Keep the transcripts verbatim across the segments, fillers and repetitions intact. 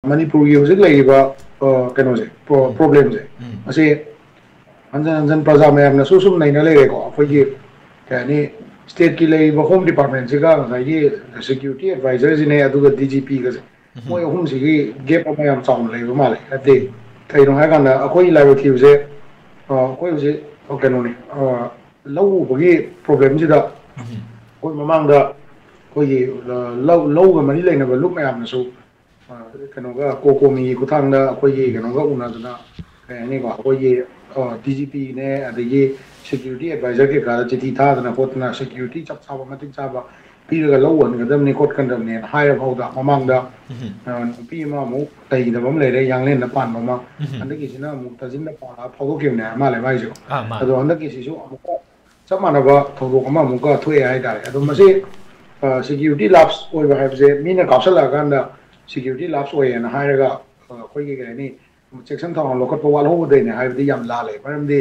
ꯃꯅꯤꯄꯨꯔꯒꯤ ꯍꯧꯖꯤꯛ ꯂꯩꯔꯤꯕ ꯀꯩꯅꯣꯁꯦ, ꯄ꯭ꯔꯣꯕ꯭ꯂꯦꯝꯁꯦ, ꯎꯝ꯫ ꯑꯁꯤ ꯍꯟꯖꯟ ꯍꯟꯖꯟ ꯄ꯭ꯔꯖꯥ ꯃꯌꯥꯝꯅꯁꯨ ꯁꯨꯝ ꯅꯩꯅ ꯂꯩꯔꯦꯀꯣ꯫ ꯑꯩꯈꯣꯏꯒꯤ ꯀꯩ ꯍꯥꯏꯅꯤ, ꯁ꯭ꯇꯦꯠꯀꯤ ꯂꯩꯔꯤꯕ ꯍꯣꯝ ꯗꯤꯄꯥꯔꯠꯃꯦꯟꯁꯤꯒ ꯉꯁꯥꯏꯒꯤ ꯁꯦꯀ꯭ꯌꯨꯔꯤꯇꯤ ꯑꯦꯗꯚꯥꯏꯖꯔꯁꯤꯅꯦ, ꯑꯗꯨꯒ ꯗꯤ ꯖꯤ ꯄꯤꯒꯁꯦ, ꯃꯣꯏ ꯑꯍꯨꯝꯁꯤꯒꯤ ꯒꯦꯞ ꯑꯃ ꯌꯥꯝ ꯆꯥꯎꯅ ꯂꯩꯕ ꯃꯥꯜꯂꯦ꯫ ꯅꯠꯇꯦ, ꯀꯩꯅꯣ ꯍꯥꯏꯔꯀꯥꯟꯗ ꯑꯩꯈꯣꯏꯒꯤ ꯂꯥꯏꯕꯛ ꯊꯤꯕꯁꯦ, ꯑꯩꯈꯣꯏ ꯍꯧꯖꯤꯛ ꯀꯩꯅꯣꯅꯤ, ꯂꯧ ꯎꯕꯒꯤ ꯄ꯭ꯔꯣꯕ꯭ꯂꯦꯝꯁꯤꯗ ꯑꯩꯈꯣꯏ ꯃꯃꯥꯡꯗ ꯑꯩꯈꯣꯏꯒꯤ ꯂꯧ, ꯂꯧꯒ ꯃꯔꯤ ꯂꯩꯅꯕ ꯂꯨꯞ ꯃꯌꯥꯝꯅꯁꯨ ꯀꯩꯅꯣꯒ, ꯀꯣꯀꯣꯃꯤꯒꯤ ꯈꯨꯠꯊꯥꯡꯗ ꯑꯩꯈꯣꯏꯒꯤ ꯀꯩꯅꯣꯒ ꯎꯅꯗꯅ, ꯀꯩ ꯍꯥꯏꯅꯤꯀꯣ, ꯑꯩꯈꯣꯏꯒꯤ ꯗꯤ ꯖꯤ ꯄꯤꯅꯦ, ꯑꯗꯒꯤ ꯁꯦꯀ꯭ꯌꯨꯔꯤꯇꯤ ꯑꯦꯗꯚꯥꯏꯖꯔ ꯀꯩꯀꯥꯗ ꯆꯤꯊꯤ ꯊꯥꯗꯅ ꯈꯣꯠꯇꯅ, ꯁꯦꯀ꯭ꯌꯨꯔꯤꯇꯤ ꯆꯞ ꯆꯥꯕ, ꯃꯇꯤꯛ ꯆꯥꯕ ꯄꯤꯔꯒ ꯂꯧ ꯎꯍꯟꯒꯗꯕꯅꯤ ꯈꯣꯠꯀꯗꯕꯅꯦꯅ ꯍꯥꯏꯔ ꯐꯥꯎꯗ, ꯃꯃꯥꯡꯗ ꯅꯨꯄꯤ ꯑꯃ ꯑꯃꯨꯛ ꯂꯩꯈꯤꯗꯕ ꯑꯃ ꯂꯩꯔꯦ, ꯌꯥꯡꯂꯦꯟꯗ ꯄꯥꯟꯕ ꯑꯃ꯫ ꯍꯟꯗꯛꯀꯤꯁꯤꯅ ꯑꯃꯨꯛ ꯇꯥꯖꯤꯟꯗ ꯄꯥꯜꯂꯒ ꯐꯥꯎꯗꯣꯛꯈꯤꯕꯅꯦ ꯃꯥ ꯂꯩꯃꯥꯏꯁꯦ꯫ ꯑꯗꯣ ꯍꯟꯗꯛꯀꯤꯁꯤꯁꯨ ꯑꯃꯨꯛꯀ ꯆꯞ ꯃꯥꯟꯅꯕ ꯊꯧꯗꯣꯛ ꯑꯃ ꯑꯃꯨꯛꯀ ꯊꯣꯛꯑꯦ ꯍꯥꯏꯇꯥꯔꯦ꯫ ꯑꯗꯣ ꯃꯁꯤ ꯁꯦꯀ꯭ꯌꯨꯔꯤꯇꯤ ꯂꯥꯞꯁ ꯑꯣꯏꯕ ꯍꯥꯏꯕꯁꯦ, ꯃꯤꯅ ꯀꯥꯞꯁꯤꯜꯂꯛꯑꯀꯥꯟꯗ ꯁꯦꯀ꯭ꯌꯨꯔꯤꯇꯤ ꯂꯥꯞꯁ ꯑꯣꯏꯌꯦꯅ ꯍꯥꯏꯔꯒ ꯑꯩꯈꯣꯏꯒꯤ ꯀꯩ ꯍꯥꯏꯅꯤ, ꯆꯦꯛꯁꯤꯟ ꯊꯧꯔꯥꯡ ꯂꯧꯈꯠꯄ ꯋꯥꯠꯍꯧꯕꯗꯩꯅꯦ ꯍꯥꯏꯕꯗꯤ ꯌꯥꯝ ꯂꯥꯜꯂꯦ꯫ ꯃꯔꯝꯗꯤ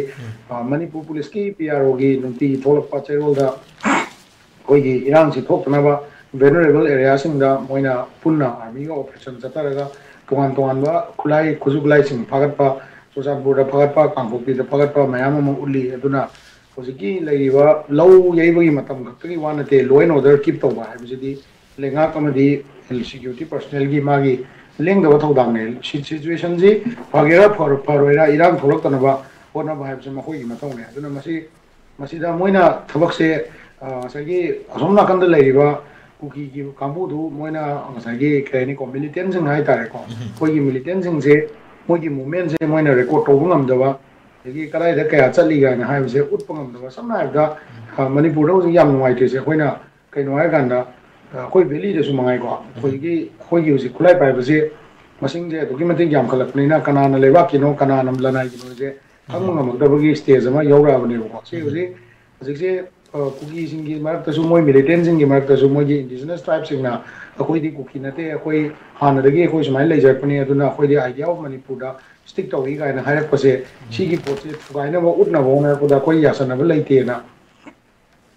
ꯃꯅꯤꯄꯨꯔ ꯄꯨꯂꯤꯁꯀꯤ ꯄꯤ ꯑꯥꯔ ꯑꯣꯒꯤ ꯅꯨꯡꯇꯤꯒꯤ ꯊꯣꯛꯂꯛꯄ ꯆꯌꯣꯜꯗ ꯑꯩꯈꯣꯏꯒꯤ ꯏꯔꯥꯡꯁꯤ ꯊꯣꯛꯇꯅꯕ ꯚꯦꯅꯔꯦꯕꯜ ꯑꯦꯔꯤꯌꯥꯁꯤꯡꯗ ꯃꯣꯏꯅ ꯄꯨꯟꯅ ꯑꯥꯔꯃꯤꯒ ꯑꯣꯄꯔꯦꯁꯟ ꯆꯠꯊꯔꯒ ꯇꯣꯉꯥꯟ ꯇꯣꯉꯥꯟꯕ ꯈꯨꯠꯂꯥꯏ, ꯈꯨꯠꯁꯨ ꯈꯨꯠꯂꯥꯏꯁꯤꯡ ꯐꯥꯒꯠꯄ, ꯆꯨꯔꯆꯥꯟꯄꯨꯔꯗ ꯐꯥꯒꯠꯄ, ꯀꯥꯡꯄꯣꯛꯄꯤꯗ ꯐꯥꯒꯠꯄ ꯃꯌꯥꯝ ꯑꯃ ꯎꯠꯂꯤ꯫ ꯑꯗꯨꯅ ꯍꯧꯖꯤꯛꯀꯤ ꯂꯩꯔꯤꯕ ꯂꯧ ꯌꯩꯕꯒꯤ ꯃꯇꯝ ꯈꯛꯇꯒꯤ ꯋꯥ ꯅꯠꯇꯦ, law and order keep ꯇꯧꯕ ꯍꯥꯏꯕꯁꯤꯗꯤ ꯂꯩꯉꯥꯛ ꯑꯃꯗꯤ ꯁꯦꯀ꯭ꯌꯨꯔꯤꯇꯤ ꯄꯔꯁꯅꯦꯜꯒꯤ ꯃꯥꯒꯤ ꯂꯦꯡꯗꯕ ꯊꯧꯗꯥꯡꯅꯦ꯫ ꯁꯤ-, ꯁꯤꯆꯨꯋꯦꯁꯟꯁꯤ ꯐꯒꯦꯔꯥ ꯐꯔ-, ꯐꯔꯣꯏꯔꯥ, ꯏꯔꯥꯡ ꯊꯣꯛꯂꯛꯇꯅꯕ ꯍꯣꯠꯅꯕ ꯍꯥꯏꯕꯁꯤ ꯃꯈꯣꯏꯒꯤ ꯃꯊꯧꯅꯦ꯫ ꯑꯗꯨꯅ ꯃꯁꯤ, ꯃꯁꯤꯗ ꯃꯣꯏꯅ ꯊꯕꯛꯁꯦ, ꯑ, ꯉꯁꯥꯏꯒꯤ ꯑꯁꯣꯝ ꯅꯥꯀꯟꯗ ꯂꯩꯔꯤꯕ ꯀꯨꯀꯤꯒꯤ ꯀꯥꯡꯕꯨꯗꯨ ꯃꯣꯏꯅ ꯉꯁꯥꯏꯒꯤ ꯀꯩ ꯍꯥꯏꯅꯤꯀꯣ, ꯃꯤꯂꯤꯇꯦꯟꯁꯤꯡ ꯍꯥꯏꯇꯥꯔꯦꯀꯣ, ꯑꯩꯈꯣꯏꯒꯤ ꯃꯤꯂꯤꯇꯦꯟꯁꯤꯡꯁꯦ ꯃꯣꯏꯒꯤ ꯃꯨꯞꯃꯦꯟꯁꯦ ꯃꯣꯏꯅ ꯔꯦꯀꯣꯔꯠ ꯇꯧꯕ ꯉꯝꯗꯕ, ꯑꯗꯒꯤ ꯀꯗꯥꯏꯗ ꯀꯌꯥ ꯆꯠꯂꯤ ꯀꯥꯏꯅ ꯍꯥꯏꯕꯁꯦ ꯎꯠꯄ ꯉꯝꯗꯕ꯫ ꯁꯝꯅ ꯍꯥꯏꯔꯕꯗ, ꯑ, ꯃꯅꯤꯄꯨꯔꯗ ꯍꯧꯖꯤꯛ ꯌꯥꯝ ꯅꯨꯡꯉꯥꯏꯇ꯭ꯔꯤꯁꯦ ꯑꯩꯈꯣꯏꯅ ꯀꯩꯅꯣ ꯍꯥꯏꯔꯀꯥꯟꯗ, ꯑ, ꯑꯩꯈꯣꯏ ꯚꯦꯂꯤꯗꯁꯨ ꯃꯉꯥꯏꯀꯣ, ꯑꯩꯈꯣꯏꯒꯤ, ꯑꯩꯈꯣꯏꯒꯤ ꯍꯧꯖꯤꯛ ꯈꯨꯠꯂꯥꯏ ꯄꯥꯏꯕꯁꯦ ꯃꯁꯤꯡꯁꯦ ꯑꯗꯨꯛꯀꯤ ꯃꯇꯤꯛ ꯌꯥꯝꯈꯠꯂꯛꯄꯅꯤꯅ ꯀꯅꯥꯅ ꯂꯩꯕꯥꯛꯀꯤꯅꯣ, ꯀꯅꯥꯅ ꯂꯅꯥꯏꯒꯤꯅꯣꯁꯦ ꯈꯪꯕ ꯉꯝꯃꯛꯇꯕꯒꯤ ꯁ꯭ꯇꯦꯖ ꯑꯃ ꯌꯧꯔꯛꯑꯕꯅꯦꯕꯀꯣ꯫ ꯁꯤ ꯍꯧꯖꯤꯛ, ꯍꯧꯖꯤꯛꯁꯦ, ꯑ, ꯀꯨꯀꯤꯁꯤꯡꯒꯤ ꯃꯔꯛꯇꯁꯨ, ꯃꯣꯏ ꯃꯤꯂꯤꯇꯦꯟꯁꯤꯡꯒꯤ ꯃꯔꯛꯇꯁꯨ, ꯃꯣꯏꯒꯤ ꯏꯟꯗꯤꯖꯤꯅꯁ ꯇ꯭ꯔꯥꯏꯕꯁꯤꯡꯅ ꯑꯩꯈꯣꯏꯗꯤ ꯀꯨꯀꯤ ꯅꯠꯇꯦ, ꯑꯩꯈꯣꯏ ꯍꯥꯟꯅꯗꯒꯤ ꯑꯩꯈꯣꯏ ꯁꯨꯃꯥꯏꯅ ꯂꯩꯖꯔꯛꯄꯅꯤ, ꯑꯗꯨꯅ ꯑꯩꯈꯣꯏꯗꯤ ꯑꯥꯏꯗꯤꯌꯥ ꯑꯣꯐ ꯃꯅꯤꯄꯨꯔꯗ ꯁ꯭ꯇꯤꯛ ꯇꯧꯏ ꯀꯥꯏꯅ ꯍꯥꯏꯔꯛꯄꯁꯦ, ꯁꯤꯒꯤ ꯄꯣꯠꯁꯦ ꯊꯨꯒꯥꯏꯅꯕ, ꯎꯠꯅꯕ ꯍꯣꯠꯅꯔꯛꯄꯗ ꯑꯩꯈꯣꯏ ꯌꯥꯁꯟꯅꯕ ꯂꯩꯇꯦꯅ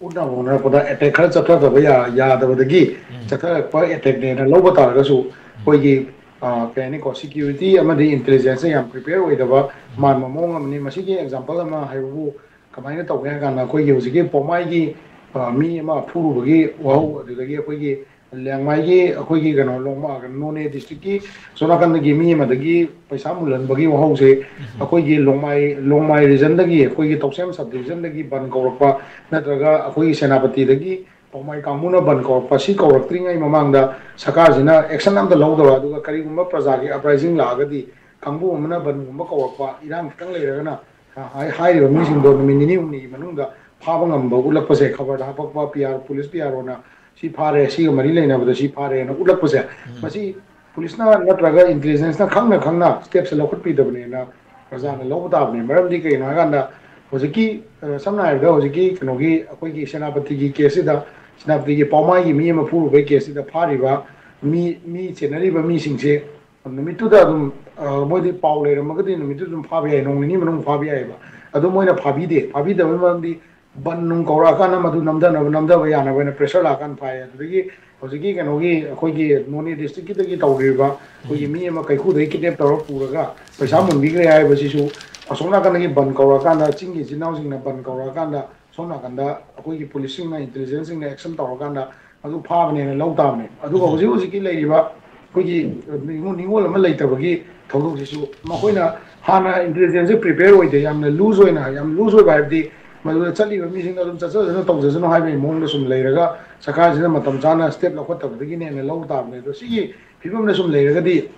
ꯎꯠꯅꯕ ꯍꯣꯠꯅꯔꯛꯄꯗ ꯑꯦꯇꯦꯛ ꯈꯔ ꯆꯠꯊꯗꯕ ꯌꯥ-, ꯌꯥꯗꯕꯗꯒꯤ ꯆꯠꯊꯔꯛꯄ ꯑꯦꯇꯦꯛꯅꯦꯅ ꯂꯧꯕ ꯇꯥꯔꯒꯁꯨ, ꯑꯩꯈꯣꯏꯒꯤ ꯑ, ꯀꯩ ꯍꯥꯏꯅꯤꯀꯣ, ꯁꯤꯀ꯭ꯌꯨꯔꯤꯇꯤ ꯑꯃꯗꯤ ꯏꯟꯇꯦꯂꯤꯖꯦꯟꯁꯁꯦ ꯌꯥꯝ ꯄ꯭ꯔꯤꯄꯦꯌꯔ ꯑꯣꯏꯗꯕ ꯃꯥꯟꯕ ꯃꯑꯣꯡ ꯑꯃꯅꯤ꯫ ꯃꯁꯤꯒꯤ ꯑꯦꯛꯖꯥꯝꯄꯜ ꯑꯃ ꯍꯥꯏꯕꯕꯨ ꯀꯃꯥꯏꯅ ꯇꯧꯒꯦ ꯍꯥꯏ ꯀꯥꯟꯗ, ꯑꯩꯈꯣꯏꯒꯤ ꯍꯧꯖꯤꯛꯀꯤ ꯄꯣꯃꯥꯏꯒꯤ, ꯑ, ꯃꯤ ꯑꯃ ꯐꯨꯔꯨꯕꯒꯤ ꯋꯥꯍꯧ, ꯑꯗꯨꯗꯒꯤ ꯑꯩꯈꯣꯏꯒꯤ ꯂꯦꯡꯃꯥꯏꯒꯤ, ꯑꯩꯈꯣꯏꯒꯤ ꯀꯩꯅꯣ, ꯂꯣꯡꯃ-, ꯅꯣꯅꯦ ꯗꯤꯁꯇ꯭ꯔꯤꯛꯀꯤ ꯁꯣꯝ ꯅꯥꯀꯟꯗꯒꯤ ꯃꯤ ꯑꯃꯗꯒꯤ ꯄꯩꯁꯥ ꯃꯨꯜꯍꯟꯕꯒꯤ ꯋꯥꯍꯧꯁꯦ ꯑꯩꯈꯣꯏꯒꯤ ꯂꯣꯡꯃꯥꯏ, ꯂꯣꯡꯃꯥꯏ ꯔꯤꯖꯟꯗꯒꯤ, ꯑꯩꯈꯣꯏꯒꯤ ꯇꯧꯁꯦꯝ ꯁꯕ ꯗꯤꯕꯤꯖꯟꯗꯒꯤ ꯕꯟ ꯀꯧꯔꯛꯄ, ꯅꯠꯇ꯭ꯔꯒ ꯑꯩꯈꯣꯏꯒꯤ ꯁꯦꯅꯥꯄꯇꯤꯗꯒꯤ ꯄꯥꯎꯃꯥꯏ ꯀꯥꯡꯕꯨꯅ ꯕꯟ ꯀꯧꯔꯛꯄ, ꯁꯤ ꯀꯧꯔꯛꯇ꯭ꯔꯤꯉꯩ ꯃꯃꯥꯡꯗ ꯁꯔꯀꯥꯔꯁꯤꯅ ꯑꯦꯛꯁꯟ ꯑꯝꯇ ꯂꯧꯗꯕ, ꯑꯗꯨꯒ ꯀꯔꯤꯒꯨꯝꯕ ꯄ꯭ꯔꯖꯥꯒꯤ ꯑꯞꯔꯥꯏꯖꯤꯡ ꯂꯥꯛꯑꯒꯗꯤ ꯀꯥꯡꯕꯨ ꯑꯃꯅ ꯕꯟꯒꯨꯝꯕ ꯀꯧꯔꯛꯄ, ꯏꯔꯥꯡ ꯈꯤꯇꯪ ꯂꯩꯔꯒꯅ, ꯑ, ꯍꯥꯏ-, ꯍꯥꯏꯔꯤꯕ ꯃꯤꯁꯤꯡꯗꯣ ꯅꯨꯃꯤꯠ ꯅꯤꯅꯤ ꯍꯨꯝꯅꯤꯒꯤ ꯃꯅꯨꯡꯗ ꯐꯥꯕ ꯉꯝꯕ ꯎꯠꯂꯛꯄꯁꯦ, ꯈꯕꯔꯗ ꯍꯥꯄꯛꯄ, P R, police P R ꯑꯣꯅ ꯁꯤ ꯐꯥꯔꯦ, ꯁꯤꯒ ꯃꯔꯤ ꯂꯩꯅꯕꯗ ꯁꯤ ꯐꯥꯔꯦꯅ ꯎꯠꯂꯛꯄꯁꯦ, ꯃꯁꯤ ꯄꯨꯂꯤꯁꯅ ꯅꯠꯇ꯭ꯔꯒ ꯏꯟꯇꯦꯂꯤꯖꯦꯟꯁꯅ ꯈꯪꯅ ꯈꯪꯅ ꯁ꯭ꯇꯦꯞꯁꯦ ꯂꯧꯈꯠꯄꯤꯗꯕꯅꯦꯅ ꯄ꯭ꯔꯖꯥꯅ ꯂꯧꯕ ꯇꯥꯕꯅꯦ꯫ ꯃꯔꯝꯗꯤ ꯀꯩꯒꯤꯅꯣ ꯍꯥꯏꯀꯥꯟꯗ, ꯍꯧꯖꯤꯛꯀꯤ, ꯑ, ꯁꯝꯅ ꯍꯥꯏꯔꯕꯗ, ꯍꯧꯖꯤꯛꯀꯤ ꯀꯩꯅꯣꯒꯤ, ꯑꯩꯈꯣꯏꯒꯤ ꯁꯦꯅꯥꯄꯇꯤꯒꯤ ꯀꯦꯁꯁꯤꯗ, ꯁꯦꯅꯥꯄꯇꯤꯒꯤ ꯄꯥꯎꯃꯥꯏꯒꯤ ꯃꯤ ꯑꯃ ꯐꯨꯔꯨꯕꯒꯤ ꯀꯦꯁꯁꯤꯗ ꯐꯥꯔꯤꯕ ꯃꯤ, ꯃꯤ ꯆꯦꯟꯅꯔꯤꯕ ꯃꯤꯁꯤꯡꯁꯦ ꯅꯨꯃꯤꯠꯇꯨꯗ ꯑꯗꯨꯝ, ꯑ, ꯃꯣꯏꯗꯤ ꯄꯥꯎ ꯂꯩꯔꯝꯃꯒꯗꯤ ꯅꯨꯃꯤꯠꯇꯨ ꯑꯗꯨꯝ ꯐꯥꯕ ꯌꯥꯏ, ꯅꯣꯡ ꯅꯤꯅꯤ ꯃꯅꯨꯡ ꯐꯥꯕ ꯌꯥꯏꯑꯕ꯫ ꯑꯗꯨ ꯃꯣꯏꯅ ꯐꯥꯕꯤꯗꯦ꯫ ꯐꯥꯕꯤꯗꯕꯒꯤ ꯃꯔꯝꯗꯤ ꯕꯟ ꯅꯨꯡ ꯀꯧꯔꯛꯑꯀꯥꯟꯗ ꯃꯗꯨ ꯅꯝꯊꯅꯕ, ꯅꯝꯊꯕ ꯌꯥꯅꯕ ꯍꯥꯏꯅ ꯄ꯭ꯔꯦꯁꯔ ꯂꯥꯛꯑꯀꯥꯟꯗ ꯐꯥꯏ꯫ ꯑꯗꯨꯗꯒꯤ ꯍꯧꯖꯤꯛꯀꯤ ꯀꯩꯅꯣꯒꯤ, ꯑꯩꯈꯣꯏꯒꯤ ꯅꯣꯅꯦ ꯗꯤꯁꯇ꯭ꯔꯤꯛꯀꯤꯗꯒꯤ ꯇꯧꯔꯤꯕ ꯑꯩꯈꯣꯏꯒꯤ ꯃꯤ ꯑꯃ ꯀꯩꯈꯨꯗꯒꯤ ꯀꯤꯗꯅꯦꯞ ꯇꯧꯔꯒ ꯄꯨꯔꯒ ꯄꯩꯁꯥ ꯃꯨꯟꯕꯤꯈ꯭ꯔꯦ ꯍꯥꯏꯕꯁꯤꯁꯨ ꯑꯁꯣꯝ ꯅꯥꯀꯟꯗꯒꯤ ꯕꯟ ꯀꯧꯔꯛꯑꯀꯥꯟꯗ, ꯆꯤꯡꯒꯤ ꯏꯆꯤꯟ ꯏꯅꯥꯎꯁꯤꯡꯅ ꯕꯟ ꯀꯧꯔꯛꯑꯀꯥꯟꯗ ꯁꯣꯝ ꯅꯥꯀꯟꯗ ꯑꯩꯈꯣꯏꯒꯤ ꯄꯨꯂꯤꯁꯁꯤꯡꯅ, ꯏꯟꯇꯦꯂꯤꯖꯦꯟꯁꯁꯤꯡꯅ ꯑꯦꯛꯁꯟ ꯇꯧꯔꯀꯥꯟꯗ ꯑꯗꯨ ꯐꯥꯕꯅꯦꯅ ꯂꯧ ꯇꯥꯕꯅꯦ꯫ ꯑꯗꯨꯒ ꯍꯧꯖꯤꯛ ꯍꯧꯖꯤꯛꯀꯤ ꯂꯩꯔꯤꯕ ꯑꯩꯈꯣꯏꯒꯤ ꯅꯤꯉꯣꯜ, ꯅꯤꯉꯣꯜ ꯑꯃ ꯂꯩꯇꯕꯒꯤ ꯊꯧꯗꯣꯛꯁꯤꯁꯨ ꯃꯈꯣꯏꯅ ꯍꯥꯟꯅ ꯏꯟꯇꯦꯂꯤꯖꯦꯟꯁꯁꯦ ꯄ꯭ꯔꯤꯄꯦꯌꯔ ꯑꯣꯏꯗꯦ, ꯌꯥꯝꯅ ꯂꯨꯖ ꯑꯣꯏꯅ, ꯌꯥꯝ ꯂꯨꯖ ꯑꯣꯏꯕ ꯍꯥꯏꯕꯗꯤ ꯃꯗꯨꯗ ꯆꯠꯂꯤꯕ ꯃꯤꯁꯤꯡꯗꯣ ꯑꯗꯨꯝ ꯆꯠꯆꯁꯅꯨ, ꯇꯧꯖꯁꯅꯨ ꯍꯥꯏꯕꯒꯤ ꯃꯑꯣꯡꯗ ꯁꯨꯝ ꯂꯩꯔꯒ ꯁꯔꯀꯥꯔꯁꯤꯅ ꯃꯇꯝ ꯆꯥꯅ ꯁ꯭ꯇꯦꯞ ꯂꯧꯈꯠꯇꯕꯗꯒꯤꯅꯦꯅ ꯂꯧ ꯇꯥꯕꯅꯦ꯫ ꯑꯗꯣ ꯁꯤꯒꯤ ꯐꯤꯕꯝꯗ ꯁꯨꯝ ꯂꯩꯔꯒꯗꯤ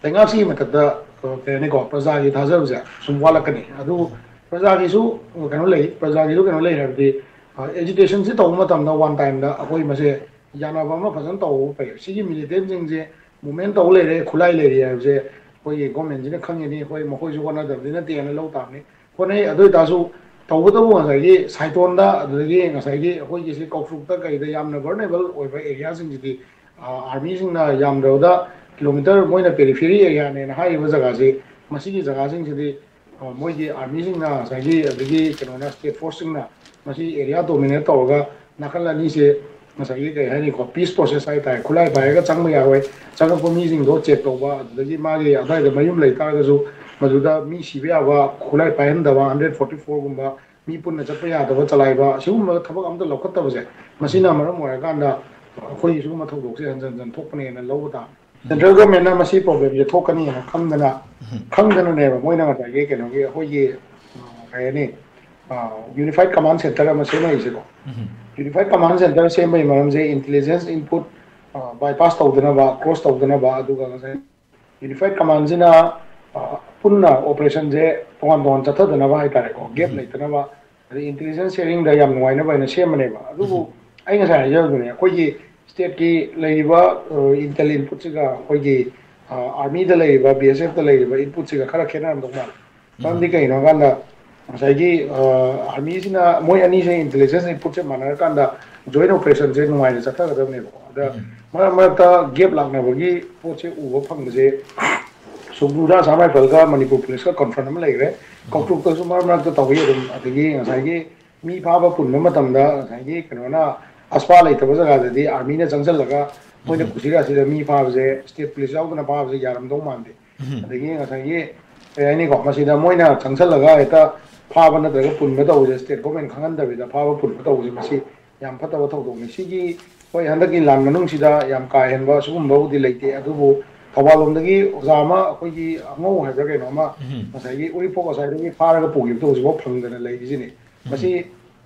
ꯂꯩꯉꯥꯛꯁꯤꯒꯤ ꯃꯊꯛꯇ, ꯑ, ꯀꯩ ꯍꯥꯏꯅꯤꯀꯣ, ꯄ꯭ꯔꯖꯥꯒꯤ ꯊꯥꯖꯕꯁꯦ ꯁꯨꯝ ꯋꯥꯠꯂꯛꯀꯅꯤ꯫ ꯑꯗꯨ ꯄ꯭ꯔꯖꯥꯒꯤꯁꯨ, ꯑ, ꯀꯩꯅꯣ ꯂꯩ, ꯄ꯭ꯔꯖꯥꯒꯤꯁꯨ ꯀꯩꯅꯣ ꯂꯩ ꯍꯥꯏꯕꯗꯤ, ꯑ, ꯑꯦꯖꯤꯇꯦꯁꯟꯁꯤ ꯇꯧꯕ ꯃꯇꯝꯗ ꯋꯥꯟ ꯇꯥꯏꯝꯗ ꯑꯩꯈꯣꯏ ꯃꯁꯦ ꯌꯥꯅꯕ ꯑꯃ ꯐꯖꯅ ꯇꯧꯕ ꯐꯩ꯫ ꯁꯤꯒꯤ ꯃꯤꯂꯤꯇꯦꯟꯁꯤꯡꯁꯦ ꯃꯨꯞꯃꯦꯟ ꯇꯧ ꯂꯩꯔꯦ, ꯈꯨꯠꯂꯥꯏ ꯂꯩꯔꯦ ꯍꯥꯏꯕꯁꯦ ꯑꯩꯈꯣꯏꯒꯤ ꯒꯣꯔꯃꯦꯟꯁꯤꯅ ꯈꯪꯉꯤꯅꯤ, ꯑꯩꯈꯣꯏ ꯃꯈꯣꯏꯁꯨ ꯍꯣꯠꯅꯗꯕꯗꯤ ꯅꯠꯇꯦꯅ ꯂꯧ ꯇꯥꯕꯅꯤ꯫ ꯍꯣꯠꯅꯩ꯫ ꯑꯗꯨ ꯑꯣꯏꯇꯥꯔꯁꯨ ꯇꯧꯕꯇꯕꯨ ꯉꯁꯥꯏꯒꯤ ꯁꯥꯏꯇꯣꯟꯗ, ꯑꯗꯨꯗꯒꯤ ꯉꯁꯥꯏꯒꯤ ꯑꯩꯈꯣꯏꯒꯤ ꯁꯤ ꯀꯧꯐ꯭ꯔꯨꯛꯇ ꯀꯩꯗ ꯌꯥꯝꯅ ꯚꯜꯅꯦꯔꯦꯕꯜ ꯑꯣꯏꯕ ꯑꯦꯔꯤꯌꯥꯁꯤꯡꯁꯤꯗꯤ, ꯑ, ꯑꯥꯔꯃꯤꯁꯤꯡꯅ ꯌꯥꯝꯗ꯭ꯔꯕꯗ ꯀꯤꯂꯣꯃꯤꯇꯔ, ꯃꯣꯏꯅ ꯄꯦꯔꯤꯐꯦꯔꯤ ꯑꯦꯔꯤꯌꯥꯅꯦꯅ ꯍꯥꯏꯔꯤꯕ ꯖꯒꯥꯁꯤ, ꯃꯁꯤꯒꯤ ꯖꯒꯥꯁꯤꯡꯁꯤꯗꯤ, ꯑ, ꯃꯣꯏꯒꯤ ꯑꯥꯔꯃꯤꯁꯤꯡꯅ ꯉꯁꯥꯏꯒꯤ, ꯑꯗꯒꯤ ꯀꯩꯅꯣꯅ, ꯁ꯭ꯇꯦꯠ ꯐꯣꯔꯁꯁꯤꯡꯅ ꯃꯁꯤ ꯑꯦꯔꯤꯌꯥ ꯗꯣꯃꯤꯅꯦꯠ ꯇꯧꯔꯒ ꯅꯥꯀꯜ ꯑꯅꯤꯁꯦ ꯉꯁꯥꯏꯒꯤ ꯀꯩ ꯍꯥꯏꯅꯤꯀꯣ, ꯄꯤꯁ ꯄ꯭ꯔꯣꯁꯦꯁ ꯍꯥꯏꯇꯥꯔꯦ, ꯈꯨꯠꯂꯥꯏ ꯄꯥꯏꯔꯒ ꯆꯪꯕ ꯌꯥꯔꯣꯏ, ꯆꯪꯉꯛꯄ ꯃꯤꯁꯤꯡꯗꯣ ꯆꯦꯛ ꯇꯧꯕ, ꯑꯗꯨꯗꯒꯤ ꯃꯥꯒꯤ ꯑꯗꯨꯋꯥꯏꯗ ꯃꯌꯨꯝ ꯂꯩꯇꯥꯔꯒꯁꯨ ꯃꯗꯨꯗ ꯃꯤ ꯁꯤꯕ ꯌꯥꯕ ꯈꯨꯠꯂꯥꯏ ꯄꯥꯏꯍꯟꯗꯕ ꯍꯟꯗ꯭ꯔꯦꯠ ꯐꯣꯔꯇꯤ ꯐꯣꯔꯒꯨꯝꯕ, ꯃꯤ ꯄꯨꯟꯅ ꯆꯠꯄ ꯌꯥꯗꯕ ꯆꯂꯥꯏꯕ, ꯁꯤꯒꯨꯝꯕ ꯊꯕꯛ ꯑꯝꯇ ꯂꯧꯈꯠꯇꯕꯁꯦ, ꯃꯁꯤꯅ ꯃꯔꯝ ꯑꯣꯏꯔꯀꯥꯟꯗ ꯑꯩꯈꯣꯏ ꯁꯤꯒꯨꯝꯕ ꯊꯧꯗꯣꯛꯁꯦ ꯍꯟꯖꯟ ꯍꯟꯖꯟ ꯊꯣꯛꯄꯅꯦꯅ ꯂꯧꯕ ꯇꯥꯕꯅꯤ꯫ ꯁꯦꯟꯇ꯭ꯔꯦꯜ ꯒꯣꯔꯃꯦꯟꯅ ꯃꯁꯤ ꯄ꯭ꯔꯣꯕ꯭ꯂꯦꯝꯁꯦ ꯊꯣꯛꯀꯅꯤꯅ ꯈꯪꯗꯅ, ꯈꯪꯗꯅꯅꯦꯕ ꯃꯣꯏꯅ ꯉꯁꯥꯏꯒꯤ ꯀꯩꯅꯣꯒꯤ ꯑꯩꯈꯣꯏꯒꯤ, ꯑ, ꯀꯩ ꯍꯥꯏꯅꯤ, ꯌꯨꯅꯤꯐꯥꯏꯠ ꯀꯃꯥꯟ ꯁꯦꯟꯇꯔ ꯑꯃ ꯁꯦꯝꯃꯛꯏꯁꯦꯀꯣ꯫ ꯌꯨꯅꯤꯐꯥꯏꯠ ꯀꯃꯥꯟ ꯁꯦꯟꯇꯔ ꯁꯦꯝꯕꯒꯤ ꯃꯔꯝꯁꯦ ꯏꯟꯇꯦꯂꯤꯖꯦꯟꯁ ꯏꯟꯄꯨꯠ ꯕꯥꯏꯄꯥꯁ ꯇꯧꯗꯅꯕ, ꯀ꯭ꯔꯣꯁ ꯇꯧꯗꯅꯕ, ꯑꯗꯨꯒ ꯉꯁꯥꯏ ꯌꯨꯅꯤꯐꯥꯏꯠ ꯀꯃꯥꯟꯁꯤꯅ, ꯑ, ꯄꯨꯟꯅ ꯑꯣꯄꯔꯦꯁꯟꯁꯦ ꯇꯣꯉꯥꯟ ꯇꯣꯉꯥꯟ ꯆꯠꯊꯗꯅꯕ ꯍꯥꯏꯇꯥꯔꯦꯀꯣ, ꯒꯦꯞ ꯂꯩꯇꯅꯕ, ꯑꯗꯩ ꯏꯟꯇꯦꯂꯤꯖꯦꯟꯁ ꯁꯦꯌꯔꯤꯡꯗ ꯌꯥꯝ ꯅꯨꯡꯉꯥꯏꯅꯕ ꯍꯥꯏꯅ ꯁꯦꯝꯕꯅꯦꯕ꯫ ꯑꯗꯨꯕꯨ ꯑꯩ ꯉꯁꯥꯏ ꯍꯥꯏꯖꯕꯗꯨꯅꯦ, ꯑꯩꯈꯣꯏꯒꯤ ꯁ꯭ꯇꯦꯠꯀꯤ ꯂꯩꯔꯤꯕ ꯏꯟꯇꯦꯜ ꯏꯟꯄꯨꯠꯁꯤꯒ ꯑꯩꯈꯣꯏꯒꯤ ꯑꯥꯔꯃꯤꯗ ꯂꯩꯔꯤꯕ, ꯕꯤ ꯑꯦꯁ ꯑꯦꯐꯇ ꯂꯩꯔꯤꯕ ꯏꯟꯄꯨꯠꯁꯤꯒ ꯈꯔ ꯈꯦꯠꯅꯔꯝꯗꯧ ꯃꯥꯜꯂꯦ꯫ ꯃꯔꯝꯗꯤ ꯀꯩꯒꯤꯅꯣ ꯍꯥꯏꯀꯥꯟꯗ, ꯉꯁꯥꯏꯒꯤ ꯑꯥꯔꯃꯤꯁꯤꯅ, ꯃꯣꯏ ꯑꯅꯤꯁꯦ ꯏꯟꯇꯦꯂꯤꯖꯦꯟꯁ ꯏꯟꯄꯨꯠꯁꯦ ꯃꯥꯟꯅꯔꯀꯥꯟꯗ ꯖꯣꯏꯟ ꯑꯣꯄꯔꯦꯁꯟꯁꯦ ꯅꯨꯡꯉꯥꯏꯅ ꯆꯠꯊꯒꯗꯕꯅꯦꯕꯀꯣ꯫ ꯑꯗ ꯃꯔꯛ ꯃꯔꯛꯇ ꯒꯦꯞ ꯂꯥꯛꯅꯕꯒꯤ ꯄꯣꯠꯁꯦ ꯎꯕ ꯐꯪꯕꯁꯦ ꯁꯨꯛꯅꯨꯗ ꯑꯁꯥꯝ ꯔꯥꯏꯐꯜꯒ ꯃꯅꯤꯄꯨꯔ ꯄꯨꯂꯤꯁꯀ ꯀꯟꯐ꯭ꯔꯟ ꯑꯃ ꯂꯩꯈ꯭ꯔꯦ꯫ ꯀꯥꯡꯄꯣꯛꯇꯁꯨ ꯃꯔꯛ ꯃꯔꯛꯇ ꯇꯧꯏ ꯑꯗꯨꯝ꯫ ꯑꯗꯒꯤ ꯉꯁꯥꯏꯒꯤ ꯃꯤ ꯐꯥꯕ ꯄꯨꯟꯕ ꯃꯇꯝꯗ ꯉꯁꯥꯏꯒꯤ ꯀꯩꯅꯣꯅ ꯑꯁꯄꯥ ꯂꯩꯇꯕ ꯖꯒꯥꯗꯗꯤ ꯑꯥꯔꯃꯤꯅ ꯆꯪꯁꯤꯜꯂꯒ ꯃꯣꯏꯅ ꯀꯨꯁꯤꯔꯥꯁꯤꯗ ꯃꯤ ꯐꯥꯕꯁꯦ ꯁ꯭ꯇꯦꯠ ꯄꯨꯂꯤꯁ ꯌꯥꯎꯗꯅ ꯐꯥꯕꯁꯦ ꯌꯥꯔꯝꯗꯧ ꯃꯥꯟꯗꯦ꯫ ꯑꯗꯒꯤ ꯉꯁꯥꯏꯒꯤ ꯀꯩ ꯍꯥꯏꯅꯤꯀꯣ, ꯃꯁꯤꯗ ꯃꯣꯏꯅ ꯆꯪꯁꯤꯜꯂꯒ ꯍꯦꯛꯇ ꯐꯥꯕ ꯅꯠꯇ꯭ꯔꯒ ꯄꯨꯟꯕ ꯇꯧꯕꯁꯦ, ꯁ꯭ꯇꯦꯠ ꯒꯣꯔꯃꯦꯟ ꯈꯪꯍꯟꯗꯕꯤꯗ ꯐꯥꯕ ꯄꯨꯟꯕ ꯇꯧꯕꯁꯦ, ꯃꯁꯤ ꯌꯥꯝ ꯐꯠꯇꯕ ꯊꯧꯗꯣꯛꯅꯤ꯫ ꯁꯤꯒꯤ, ꯍꯣꯏ, ꯍꯟꯗꯛꯀꯤ ꯂꯥꯟ ꯃꯅꯨꯡꯁꯤꯗ ꯌꯥꯝ ꯀꯥ ꯍꯦꯟꯕ ꯁꯤꯒꯨꯝꯕꯕꯨꯗꯤ ꯂꯩꯇꯦ, ꯑꯗꯨꯕꯨ ꯊꯧꯕꯥꯜ ꯂꯣꯝꯗꯒꯤ ꯑꯣꯖꯥ ꯑꯃ, ꯑꯩꯈꯣꯏꯒꯤ ꯑꯉꯧ ꯍꯥꯏꯕ꯭ꯔꯥ ꯀꯩꯅꯣ ꯑꯃ, ꯉꯁꯥꯏꯒꯤ ꯎꯔꯤꯄꯣꯛ ꯑꯁ꯭ꯋꯥꯏꯗꯒꯤ ꯐꯥꯔꯒ ꯄꯨꯈꯤꯕꯗꯣ ꯍꯧꯖꯤꯛꯐꯥꯎ ꯐꯪꯗꯅ ꯂꯩꯔꯤꯁꯤꯅꯤ꯫ ꯃꯁꯤ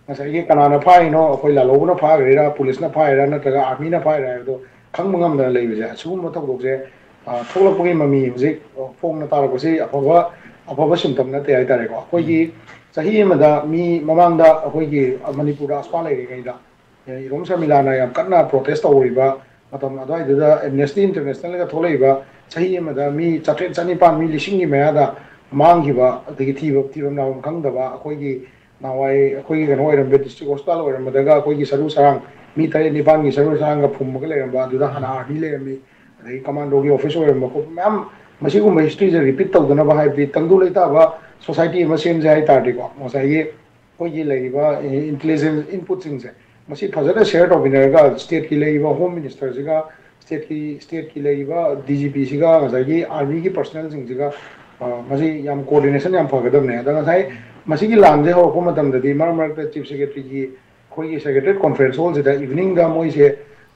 ꯉꯁꯥꯏꯒꯤ ꯀꯅꯥꯅ ꯐꯥꯔꯤꯅꯣ, ꯑꯩꯈꯣꯏ ꯂꯥꯜꯍꯧꯕꯅ ꯐꯥꯈ꯭ꯔꯤꯔꯥ, ꯄꯨꯂꯤꯁꯅ ꯐꯥꯔꯤꯔꯥ, ꯅꯠꯇ꯭ꯔꯒ ꯑꯥꯔꯃꯤꯅ ꯐꯥꯔꯤꯔꯥ ꯍꯥꯏꯕꯗꯣ ꯈꯪꯕ ꯉꯝꯗꯅ ꯂꯩꯕꯁꯦ, ꯑꯁꯤꯒꯨꯝꯕ ꯊꯧꯗꯣꯛꯁꯦ, ꯑ, ꯊꯣꯛꯂꯛꯄꯒꯤ ꯃꯃꯤ ꯍꯧꯖꯤꯛ, ꯑ, ꯐꯣꯡꯅ ꯇꯥꯔꯛꯄꯁꯤ ꯑꯐꯕ, ꯑꯐꯕ ꯁꯤꯝꯇꯝ ꯅꯠꯇꯦ ꯍꯥꯏꯇꯥꯔꯦꯀꯣ꯫ ꯑꯩꯈꯣꯏꯒꯤ ꯆꯍꯤ ꯑꯃꯗ ꯃꯤ ꯃꯃꯥꯡꯗ ꯑꯩꯈꯣꯏꯒꯤ ꯃꯅꯤꯄꯨꯔꯗ ꯑꯁꯄꯥ ꯂꯩꯔꯤꯉꯩꯗ, ꯑ, ꯏꯔꯣꯝ ꯁꯔꯃꯤꯂꯥꯅ ꯌꯥꯝ ꯀꯟꯅ ꯄ꯭ꯔꯣꯇꯦꯁ ꯇꯧꯔꯤꯕ ꯃꯇꯝ ꯑꯗꯨꯋꯥꯏꯗꯨꯗ ꯑꯦꯝꯅꯦꯁꯇꯤ ꯏꯟꯇꯔꯅꯦꯁꯅꯦꯜꯒ ꯊꯣꯛꯂꯛꯏꯕ, ꯆꯍꯤ ꯑꯃꯗ ꯃꯤ ꯆꯥꯇ꯭ꯔꯦꯠ ꯆꯅꯤꯄꯥꯟ, ꯃꯤ ꯂꯤꯁꯤꯡꯒꯤ ꯃꯌꯥꯗ ꯃꯥꯡꯈꯤꯕ, ꯑꯗꯒꯤ ꯊꯤꯕ, ꯊꯤꯐꯝ ꯂꯥꯛꯐꯝ ꯈꯪꯗꯕ, ꯑꯩꯈꯣꯏꯒꯤ ꯅꯍꯥꯟꯋꯥꯏ ꯑꯩꯈꯣꯏꯒꯤ ꯀꯩꯅꯣ ꯑꯣꯏꯔꯝꯕ, ꯗꯤꯁꯇ꯭ꯔꯤꯛ ꯍꯣꯁꯄꯤꯇꯥꯜ ꯑꯣꯏꯔꯝꯕꯗꯒ ꯑꯩꯈꯣꯏꯒꯤ ꯁꯔꯨ ꯁꯔꯥꯡ ꯃꯤ ꯇꯔꯦꯠ ꯅꯤꯄꯥꯟꯒꯤ ꯁꯔꯨ ꯁꯔꯥꯡꯒ ꯐꯨꯝꯃꯒ ꯂꯩꯔꯝꯕ, ꯑꯗꯨꯗ ꯍꯥꯟꯅ ꯑꯥꯔꯃꯤ ꯂꯩꯔꯝꯃꯤ, ꯑꯗꯒꯤ ꯀꯃꯥꯟꯗꯣꯒꯤ ꯑꯣꯐꯤꯁ ꯑꯣꯏꯔꯝꯕ ꯈꯣꯠꯄ ꯃꯌꯥꯝ, ꯃꯁꯤꯒꯨꯝꯕ ꯍꯤꯁꯇ꯭ꯔꯤꯁꯦ ꯔꯤꯄꯤꯠ ꯇꯧꯗꯅꯕ, ꯍꯥꯏꯕꯗꯤ ꯇꯪꯗꯨ ꯂꯩꯇꯥꯕ ꯁꯣꯁꯥꯏꯇꯤ ꯑꯃ ꯁꯦꯝꯁꯦ ꯍꯥꯏ ꯇꯥꯔꯗꯤꯀꯣ, ꯉꯁꯥꯏꯒꯤ ꯑꯩꯈꯣꯏꯒꯤ ꯂꯩꯔꯤꯕ ꯏꯟꯇꯦꯂꯤꯖꯦꯟꯁ ꯏꯟꯄꯨꯠꯁꯤꯡꯁꯦ ꯃꯁꯤ ꯐꯖꯅ ꯁꯤꯌꯔ ꯇꯧꯃꯤꯟꯅꯔꯒ ꯁ꯭ꯇꯦꯠꯀꯤ ꯂꯩꯔꯤꯕ ꯍꯣꯝ ꯃꯤꯅꯤꯁꯇꯔꯁꯤꯒ, ꯁ꯭ꯇꯦꯠꯀꯤ ꯁ꯭ꯇꯦꯠꯀꯤ ꯂꯩꯔꯤꯕ ꯗꯤ ꯖꯤ ꯄꯤꯁꯤꯒ ꯉꯁꯥꯏꯒꯤ ꯑꯥꯔꯃꯤꯒꯤ ꯄꯔꯁꯅꯦꯜꯁꯤꯡꯁꯤꯒ, ꯑ, ꯃꯁꯤ ꯌꯥꯝ ꯀꯣꯑꯣꯔꯗꯤꯅꯦꯁꯟ ꯌꯥꯝ ꯐꯒꯗꯕꯅꯦ꯫ ꯑꯗꯣ ꯉꯁꯥꯏ ꯃꯁꯤꯒꯤ ꯂꯥꯟꯁꯦ ꯍꯧꯔꯛꯄ ꯃꯇꯝꯗꯗꯤ ꯃꯔꯛ ꯃꯔꯛꯇ ꯆꯤꯐ ꯁꯦꯀ꯭ꯔꯦꯇꯔꯤꯒꯤ ꯑꯩꯈꯣꯏꯒꯤ ꯁꯦꯀ꯭ꯔꯦꯇꯔꯤ ꯀꯣꯟꯐ꯭ꯔꯦꯟꯁ ꯍꯣꯜꯁꯤꯗ ꯏꯚꯤꯅꯤꯡꯗ ꯃꯣꯏꯁꯦ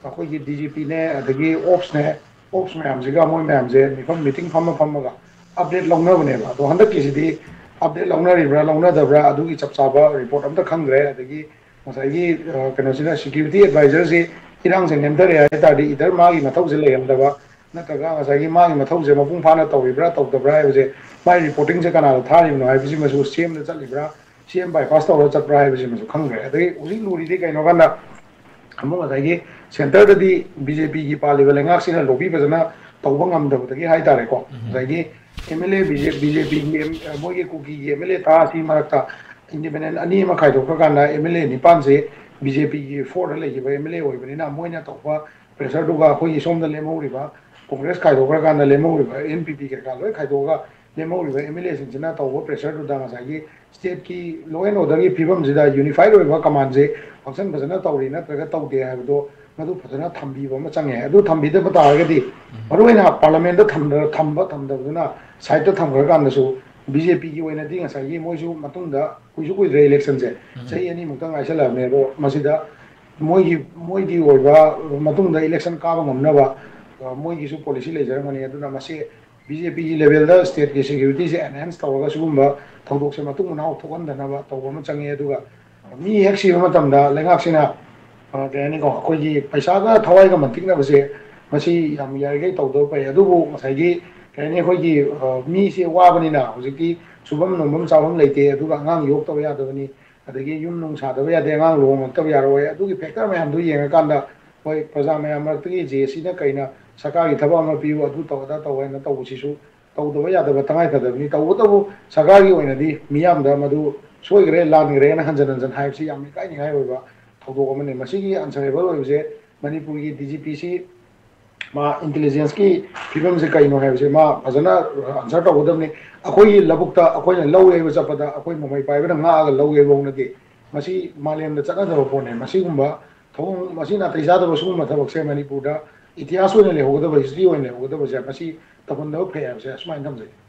ꯑꯩꯈꯣꯏꯒꯤ ꯗꯤ ꯖꯤ ꯄꯤꯅꯦ, ꯑꯗꯒꯤ ꯑꯣꯞꯁꯅꯦ, ꯑꯣꯞꯁ ꯃꯌꯥꯝꯁꯤꯒ ꯃꯣꯏ ꯃꯌꯥꯝꯁꯦ ꯃꯤꯐꯝ ꯃꯤꯇꯤꯡ ꯐꯝꯃ ꯐꯝꯃꯒ ꯑꯞꯗꯦꯠ ꯂꯧꯅꯕꯅꯦꯕ꯫ ꯑꯗꯣ ꯍꯟꯗꯛꯀꯤꯁꯤꯗꯤ ꯑꯞꯗꯦꯠ ꯂꯧꯅꯔꯤꯕ꯭ꯔꯥ ꯂꯧꯅꯗꯕ꯭ꯔꯥ ꯑꯗꯨꯒꯤ ꯆꯞ ꯆꯥꯕ ꯔꯤꯄꯣꯔꯠ ꯑꯝꯇ ꯈꯪꯗ꯭ꯔꯦ꯫ ꯑꯗꯒꯤ ꯉꯁꯥꯏꯒꯤ, ꯑ, ꯀꯩꯅꯣꯁꯤꯅ, ꯁꯦꯀ꯭ꯌꯨꯔꯤꯇꯤ ꯑꯦꯗꯚꯥꯏꯖꯔꯁꯤ ꯏꯔꯥꯡꯁꯦ ꯅꯦꯝꯊꯔꯦ ꯍꯥꯏ ꯇꯥꯔꯗꯤ, ꯏꯗꯔ ꯃꯥꯒꯤ ꯃꯊꯧꯁꯦ ꯂꯩꯍꯟꯗꯕ, ꯅꯠꯇ꯭ꯔꯒ ꯉꯁꯥꯏꯒꯤ ꯃꯥꯒꯤ ꯃꯊꯧꯁꯦ ꯃꯄꯨꯡ ꯐꯥꯅ ꯇꯧꯔꯤꯕ꯭ꯔꯥ ꯇꯧꯗꯕ꯭ꯔꯥ ꯍꯥꯏꯕꯁꯦ, ꯃꯥꯒꯤ ꯔꯤꯄꯣꯔꯇꯤꯡꯁꯦ ꯀꯅꯥꯗ ꯊꯥꯔꯤꯕꯅꯣ ꯍꯥꯏꯕꯁꯤꯃꯁꯨ, ꯁꯤ ꯑꯦꯝꯗ ꯆꯠꯂꯤꯕ꯭ꯔꯥ, ꯁꯤ ꯑꯦꯝ ꯕꯥꯏꯄꯥꯁ ꯇꯧꯔꯒ ꯆꯠꯄ꯭ꯔꯥ ꯍꯥꯏꯕꯁꯤꯃꯁꯨ ꯈꯪꯗ꯭ꯔꯦ꯫ ꯑꯗꯒꯤ ꯍꯧꯖꯤꯛ ꯂꯨꯔꯤꯗꯤ ꯀꯩꯅꯣ ꯀꯥꯟꯗ, ꯑꯃꯨꯛ ꯉꯁꯥꯏꯒꯤ ꯁꯦꯟꯇꯔꯗꯗꯤ ꯕꯤ ꯖꯦ ꯄꯤꯒꯤ ꯄꯥꯜꯂꯤꯕ ꯂꯩꯉꯥꯛꯁꯤꯅ ꯂꯣꯕꯤ ꯐꯖꯅ ꯇꯧꯕ ꯉꯝꯗꯕꯗꯒꯤ ꯍꯥꯏ ꯇꯥꯔꯦꯀꯣ, ꯉꯁꯥꯏꯒꯤ M L A, B J P, ꯃꯣꯏꯒꯤ ꯀꯨꯀꯤꯒꯤ ꯑꯦꯝ ꯑꯦꯜ ꯑꯦ ꯇꯔꯥꯁꯤ ꯃꯔꯛꯇ ꯏꯟꯗꯤꯄꯦꯟꯗꯦꯟ ꯑꯅꯤ ꯑꯃ ꯈꯥꯏꯗꯣꯛꯈ꯭ꯔꯀꯥꯟꯗ ꯑꯦꯝ ꯑꯦꯜ ꯑꯦ ꯅꯤꯄꯥꯟꯁꯦ ꯕꯤ ꯖꯦ ꯄꯤꯒꯤ ꯐꯣꯔꯗ ꯂꯩꯈꯤꯕ ꯑꯦꯝ ꯑꯦꯜ ꯑꯦ ꯑꯣꯏꯕꯅꯤꯅ, ꯃꯣꯏꯅ ꯇꯧꯕ ꯄ꯭ꯔꯦꯁꯔꯗꯨꯒ ꯑꯩꯈꯣꯏꯒꯤ ꯁꯣꯝꯗ ꯂꯦꯝꯍꯧꯔꯤꯕ ꯀꯣꯡꯒ꯭ꯔꯦꯁ ꯈꯥꯏꯗꯣꯛꯈ꯭ꯔꯀꯥꯟꯗ ꯂꯦꯝꯍꯧꯔꯤꯕ, ꯑꯦꯟ ꯄꯤ ꯄꯤ ꯀꯩꯀꯥ ꯂꯣꯏ ꯈꯥꯏꯗꯣꯛꯑꯒ ꯂꯦꯝꯍꯧꯔꯤꯕ ꯑꯦꯝ ꯑꯦꯜ ꯑꯦꯁꯤꯡꯁꯤꯅ ꯇꯧꯕ ꯄ꯭ꯔꯦꯁꯔꯗꯨꯗ ꯉꯁꯥꯏꯒꯤ ꯁ꯭ꯇꯦꯠꯀꯤ ꯂꯣ ꯑꯦꯟ ꯑꯣꯔꯗꯔꯒꯤ ꯐꯤꯕꯝꯁꯤꯗ ꯌꯨꯅꯤꯐꯥꯏꯠ ꯑꯣꯏꯕ ꯀꯃꯥꯟꯁꯦ ꯐꯪꯁꯟ ꯐꯖꯅ ꯇꯧꯔꯤ ꯅꯠꯇ꯭ꯔꯒ ꯇꯧꯗꯦ ꯍꯥꯏꯕꯗꯣ ꯃꯗꯨ ꯐꯖꯅ ꯊꯝꯕꯤꯕ ꯑꯃ ꯆꯪꯉꯦ꯫ ꯑꯗꯨ ꯊꯝꯕꯤꯗꯕ ꯇꯥꯔꯒꯗꯤ, ꯃꯔꯨꯑꯣꯏꯅ ꯄꯥꯔꯂꯥꯃꯦꯟꯗ ꯊꯝꯗ-, ꯊꯝꯕ ꯊꯝꯗꯕꯗꯨꯅ ꯁꯥꯏꯠꯇ ꯊꯝꯈ꯭ꯔꯀꯥꯟꯗꯁꯨ, ꯕꯤ ꯖꯦ ꯄꯤꯒꯤ ꯑꯣꯏꯅꯗꯤ ꯉꯁꯥꯏꯒꯤ ꯃꯣꯏꯁꯨ ꯃꯇꯨꯡꯗ ꯀꯨꯏꯁꯨ ꯀꯨꯏꯗ꯭ꯔꯦ ꯏꯂꯦꯛꯁꯟꯁꯦ, ꯆꯍꯤ ꯑꯅꯤꯃꯨꯛꯇ ꯉꯥꯏꯁꯜꯂꯛꯑꯕꯅꯦ꯫ ꯑꯗꯣ ꯃꯁꯤꯗ ꯃꯣꯏꯒꯤ, ꯃꯣꯏꯒꯤ ꯑꯣꯏꯕ ꯃꯇꯨꯡꯗ ꯏꯂꯦꯛꯁꯟ ꯀꯥꯕ ꯉꯝꯅꯕ, ꯑ, ꯃꯣꯏꯒꯤꯁꯨ ꯄꯣꯂꯤꯁꯤ ꯂꯩꯖꯔꯝꯒꯅꯤ꯫ ꯑꯗꯨꯅ ꯃꯁꯤ ꯕꯤ ꯖꯦ ꯄꯤꯒꯤ ꯂꯦꯚꯦꯜꯗ ꯁ꯭ꯇꯦꯠꯀꯤ ꯁꯦꯀ꯭ꯌꯨꯔꯤꯇꯤꯁꯦ ꯑꯦꯟꯍꯦꯟꯁ ꯇꯧꯔꯒ ꯁꯤꯒꯨꯝꯕ ꯊꯧꯗꯣꯛꯁꯦ ꯃꯇꯨꯡ ꯃꯅꯥꯎ ꯊꯣꯛꯍꯟꯗꯅꯕ ꯇꯧꯕ ꯑꯃ ꯆꯪꯉꯦ꯫ ꯑꯗꯨꯒ ꯃꯤ ꯍꯦꯛ ꯁꯤꯕ ꯃꯇꯝꯗ ꯂꯩꯉꯥꯛꯁꯤꯅ, ꯑ, ꯀꯩ ꯍꯥꯏꯅꯤꯀꯣ, ꯑꯩꯈꯣꯏꯒꯤ ꯄꯩꯁꯥꯒ ꯊꯋꯥꯏꯒ ꯃꯟꯇꯤꯛꯅꯕꯁꯦ, ꯃꯁꯤ ꯌꯥꯝ ꯌꯥꯔꯤꯈꯩ ꯇꯧꯗꯕ ꯐꯩ꯫ ꯑꯗꯨꯕꯨ ꯉꯁꯥꯏꯒꯤ, ꯀꯩ ꯍꯥꯏꯅꯤ, ꯑꯩꯈꯣꯏꯒꯤ, ꯑ, ꯃꯤꯁꯦ ꯋꯥꯕꯅꯤꯅ ꯍꯧꯖꯤꯛꯇꯤ ꯁꯨꯐꯝ ꯅꯣꯝꯐꯝ ꯆꯥꯐꯝ ꯂꯩꯇꯦ, ꯑꯗꯨꯒ ꯑꯉꯥꯡ ꯌꯣꯛꯇꯕ ꯌꯥꯗꯕꯅꯤ, ꯑꯗꯒꯤ ꯌꯨꯝ ꯅꯨꯡ ꯁꯥꯗꯕ ꯌꯥꯗꯦ, ꯑꯉꯥꯡ ꯂꯨꯍꯣꯡꯉꯛꯇꯕ ꯌꯥꯔꯣꯏ꯫ ꯑꯗꯨꯒꯤ ꯐꯦꯛꯇꯔ ꯃꯌꯥꯝꯗꯨ ꯌꯦꯡꯉꯀꯥꯟꯗ, ꯍꯣꯏ, ꯄ꯭ꯔꯖꯥ ꯃꯌꯥꯝ ꯃꯔꯛꯇꯒꯤ ꯖꯦ ꯑꯦ ꯁꯤꯅ ꯀꯩꯅ ꯁꯔꯀꯥꯔꯒꯤ ꯊꯕꯛ ꯑꯃ ꯄꯤꯌꯨ, ꯑꯗꯨ ꯇꯧ, ꯑꯗꯥ ꯇꯧ ꯍꯥꯏꯅ ꯇꯧꯕꯁꯤꯁꯨ ꯇꯧꯗꯕ ꯌꯥꯗꯕ ꯇꯉꯥꯏ ꯐꯗꯕꯅꯤ꯫ ꯇꯧꯕꯇꯕꯨ ꯁꯔꯀꯥꯔꯒꯤ ꯑꯣꯏꯅꯗꯤ ꯃꯤꯌꯥꯝꯗ ꯃꯗꯨ ꯁꯣꯏꯈ꯭ꯔꯦ, ꯂꯥꯟꯈ꯭ꯔꯦꯅ ꯍꯟꯖꯟ ꯍꯟꯖꯟ ꯍꯥꯏꯕꯁꯤ ꯌꯥꯝ ꯏꯀꯥꯏꯅꯤꯡꯉꯥꯏ ꯑꯣꯏꯕ ꯊꯧꯗꯣꯛ ꯑꯃꯅꯤ꯫ ꯃꯁꯤꯒꯤ ꯑꯟꯁꯔꯦꯕꯜ ꯑꯣꯏꯕꯁꯦ ꯃꯅꯤꯄꯨꯔꯒꯤ ꯗꯤ ꯖꯤ ꯄꯤꯁꯤ ꯃꯥ ꯏꯟꯇꯦꯂꯤꯖꯦꯟꯁꯀꯤ ꯐꯤꯕꯝꯁꯦ ꯀꯩꯅꯣ ꯍꯥꯏꯕꯁꯦ ꯃꯥ ꯐꯖꯅ ꯑꯟꯁꯔ ꯇꯧꯒꯗꯕꯅꯤ꯫ ꯑꯩꯈꯣꯏꯒꯤ ꯂꯧꯕꯨꯛꯇ ꯑꯩꯈꯣꯏꯅ ꯂꯧ ꯌꯩꯕ ꯆꯠꯄꯗ ꯑꯩꯈꯣꯏ ꯅꯣꯡꯃꯩ ꯄꯥꯏꯕꯅ ꯉꯥꯛꯑꯒ ꯂꯧ ꯌꯩꯕ ꯍꯧꯅꯗꯦ꯫ ꯃꯁꯤ ꯃꯥꯂꯦꯝꯗ ꯆꯠꯅꯗꯕ ꯄꯣꯠꯅꯦ꯫ ꯃꯁꯤꯒꯨꯝꯕ ꯊꯧꯑꯣꯡ, ꯃꯁꯤ ꯅꯥꯇꯩ ꯆꯥꯗꯕ ꯁꯤꯒꯨꯝꯕ ꯊꯕꯛꯁꯦ ꯃꯅꯤꯄꯨꯔꯗ ꯏꯇꯤꯍꯥꯁ ꯑꯣꯏꯅ ꯂꯩꯍꯧꯒꯗꯕ, ꯍꯤꯁꯇ꯭ꯔꯤ ꯑꯣꯏꯅ ꯂꯩꯍꯧꯒꯗꯕꯁꯦ, ꯃꯁꯤ ꯇꯧꯍꯟꯗꯕ ꯐꯩ ꯍꯥꯏꯕꯁꯦ ꯑꯁꯨꯃꯥꯏꯅ ꯊꯝꯖꯒꯦ꯫